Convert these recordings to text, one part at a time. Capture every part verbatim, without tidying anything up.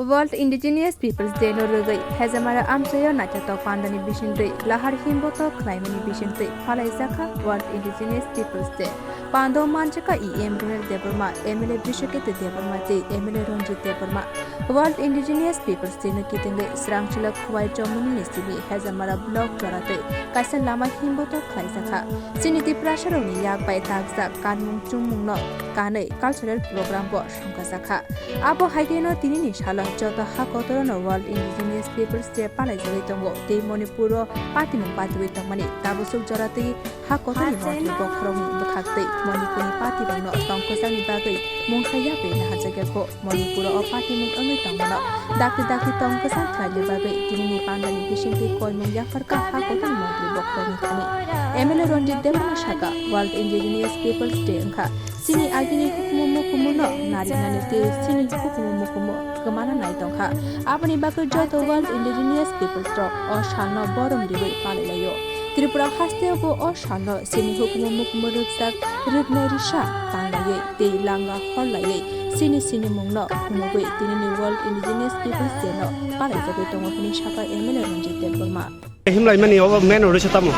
World Indigenous Peoples Day no rwgwi Hejamara amchaio naithotok pandani bisingtwi lahar himbotok khlaimani bisingtwi phalaijakha World Indigenous Peoples Day. Pando manchika E M Ronel Debbarma, M L A Bishakete Debbarma tei M L A Ranjit Debbarma. World Indigenous Peoples Day no kitingwi Srangchila Khowai Chomoni ni simi Hejamara block joratwi kaisa lama himbotok khlaijakha. Chini Tiprasarokni yak bai takjak kanmung chumungno kanwi cultural program bo songkhajakha. Abo hai kheno tinini salo joto ha kotorono World Indigenous Peoples Day palaijagwi tongo tei Manipuro patimung patiwi tongmani tabuk suk joratwi ha kotorni montri bokhorokni bwkhaktwi Manipurni patirokno tong kwchangni bagwi mungsa yapri naharjakya kho. Manipuro o patimung wngwi tongmano dakti dakti tong kwchang khlaina bagwi tinini pandani bisingtwi koimung yapharkha ha kotorni montri bokhorokni thani. M L A Ranjit Debbarma saka, World Indigenous Peoples Day wngkha chini agini hukumu mukumu no nariknani tei chini hukumu mukumu kwmana nai tongkha. Aboni bagwi joto World Indigenous Peoples rok o salno borom riwi palailaio. Tripura hasteo bo o salno chini hukumu mukumu rwkjak rwknai risa tanglaiwi tei langa horlaiwi chini sinimungno phunugwi tinini World Indigenous Peoples Day no palaijagwi tongo hwnwi saka M L A Ranjit Debbarma. Himlaimani obo main uddesho tamo?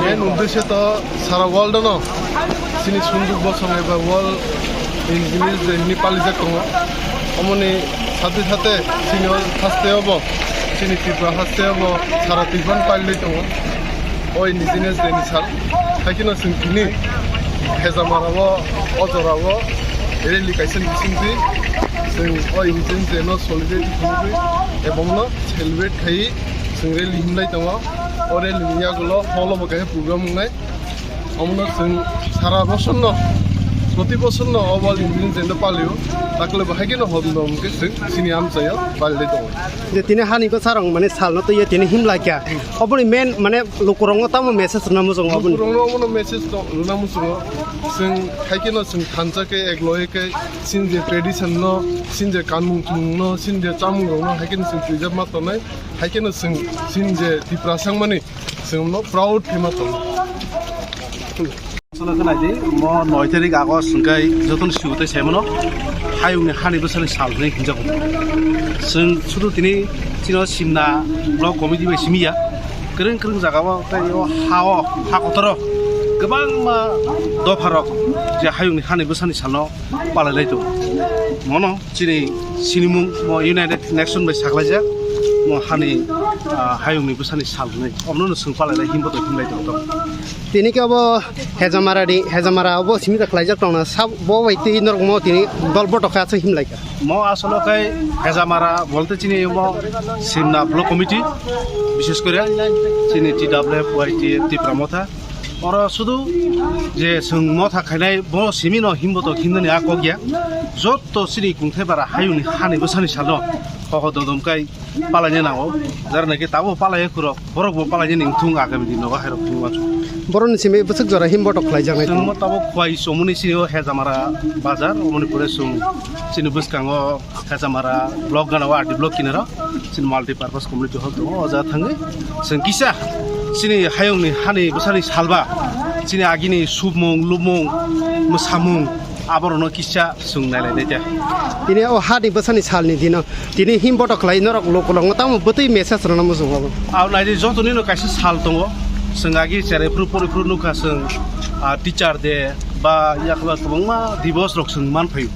Main uddesho to sara world no chini sunjuk bosong eba World Indigenous Day hwnwi palijak tongo. Omoni sathe sathe chini o haste obo, chini Tripura haste obo sara Tripura palilai tongo o Indigenous Day ni sal. Haikhe no chwng tini Hejamara o, o jora o rally kaisa bisingtwi chwng o Indigenous Day no solidarity khulugwi ebong no celebrate khai chwng rally himlai tongo. O rally ni yagulo hall o bo kaisa program wngnai. Omono chwng sara bosor no, proti bosor no o World Indigenous Day no palio. Takle bo haikhe no hom dom khe chwng chini amchaio palilai tongo. Je tini hani bwsarok mane salno twiwi tini himlai kha. Oboni main mane lukurokno tamo message rwna muchungo oboni? Lukurokno omono message to rwna muchungo. Chwng haikhe no chwng thansa khe ek loye khe chini je tradition no, chini je kanmung chumung no, chini je chamung rok no haikhe no chwng twijak ma tongnai. Haikhe no chwng chini je Tiprasa wngmani chwng no proud khe ma tongo. Chwla khe nai di, mo noi tarik August hwnkhe jotono siyotwi saimano hayungni hani bwsani sal hwnwi hwnjago. Chwng sudu tini chino Simna Block Committee bai simi ya. Kwrwng kwrwng jagao tei o ha-o, ha kotoro kwbangma dopharok je hayungni hani bwsani salno palailai tongo. Mono chini sinimung mo United Nation bai saklaijak, mo hani, ah, hayungni bwsani sal hwnwi. Omono chwng palailai himbo tong himlai tongo. Tini khe obo Hejamara ni, Hejamara obo simi da khlaijak tongna, sab bo bai twi norok mo tini dol botok khe aswk himlai kha. Mo asolo khai Hejamara bolte chini mo Simna Block Committee, bishes kore chini T W F Y T F Tipra Motha. Oro sudu je chwng motha khainai bo simi no himbo to himnani a kok ya. Jotto chini kungthai bara hayungni hani bwsani salno hoko dodom kai palaina nango. Jara naki tabo palai khurok, borok bo palaina ning thung agami din nogo hairok thung wansuk. Boroni simi bwswk jora himbo to khlai janai. Chwng mo tabo khwai somoni sini o Hejamara bazar, omoni pore chwng chini bwskango Hejamara block gana o R D block kinaro chini multi purpose community hall tongo, o jaga thangwi chwng kisa chini hayungni hani bwsani salba chini agini submung, lubmung, mwsamung aborokno kisa chwng nailainai ta. Tini o hani bwsani salni dino tini him botok khlai norok lukulokno tamo bwtwi message rwna muchungo. Abo naidi jotoni no kaisa sal tongo, chwng agi cherai phuru pori phuru nukha chwng, ah, teacher day ba yakla kwbangma divos rok chwng manphaio.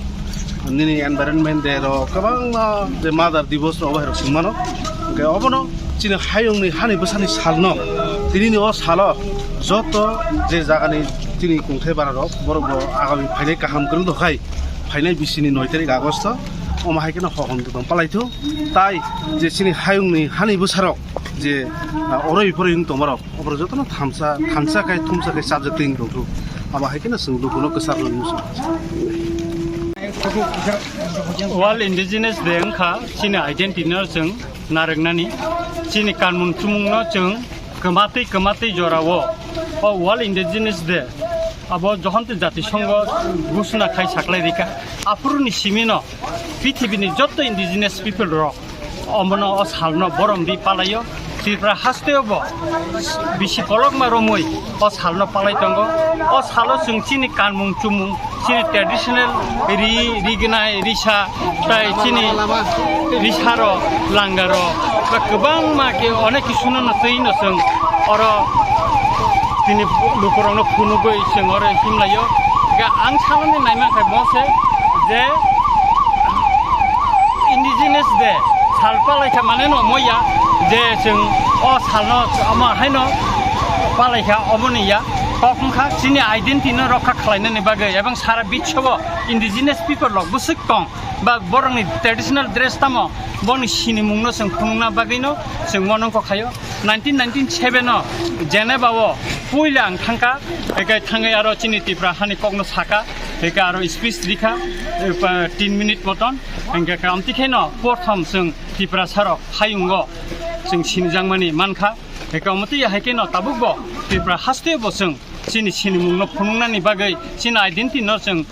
Nini environment day rok, kwbangma je mother divos rok, obo hai rok sung mano. Hwnkhe obono chini hayungni hani bwsani salno, tinini o salo joto je jagani chini kungthai bara rok, borok bo agami phainai kaham kwrwng dokhai, phainai bisini noi tarik Agosto, omo hai kheno hohom totong palaithu. Tai je chini hayungni hani bwsarok je, ah, oroi poroi wng tongmarok, oborok jotono thamsa, thansa khai, thumsa khai chajak twi wng tongthu. Abo hai kheno chwng lukuno kwchar rwni muchung. World Indigenous Day wngkha chini identity no chwng narwknani, chini kanmung chumungno chwng kwmatwi kwmatwi jorao o World Indigenous Day abo Johonto Jati Songho ghosona khai saklai rikha. Aphuruni simino pithibini jotto indigenous people rok omono o salno borom di palaio. Tripura hasteo bo bisi kolokma romwi o salno palai tongo. O salo chwng chini kanmung chumung, chini traditional ri, rignai, risa, tai chini risaro, langaro, ba kwbangma khe onek kisuno no twi no chwng oro tini lukurokno phunugwi chwng oro himlaio. Ga ang salani naimankha bo se je indigenous de sal palaikha mane no moya je chwng o salno ama haino palaikha, omoni ya kok wngkha chini identity no rokha khlainani bagwi ebong sara biswo indigenous people rok bwswk tong ba borokni traditional dress tamo boni sinimungno chwng phunukna bagwino chwng monongkho khaio. Nineteen ninety-seven o Geneva o puila ang thangkha, hwnkhe thangwi aro chini Tripura hani kokno sakha, hwnkhe aro speech rikha, eh, pa-, tin minute moton, hwnkhe khe amtwi kheno porthom chwng Tripura sarok hayungo chwng sinijakmani mankha, hwnkhe amtwi hai kheno tabukbo Tripura hasteo bo chwng chini sinimungno phunuknani bagwi, chini identity no chwng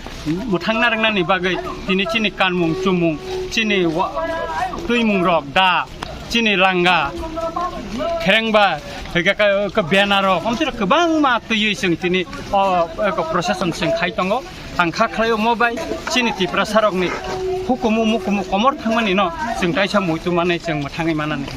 mwthangna rwngnani bagwi, tini chini kanmung chumung, chini wa-, twimungrok da, chini langa, kherengba, hwnkhe ka, ka banner rok, omtwi rok kwbangma twiwi chwng tini o, o procession chwng khai tongo. Ang kha khlai omo bai chini Tiprasa rokni hukumu mukumu komor thangmani no chwng kaisa muitu manwi chwng mwthangwi manani.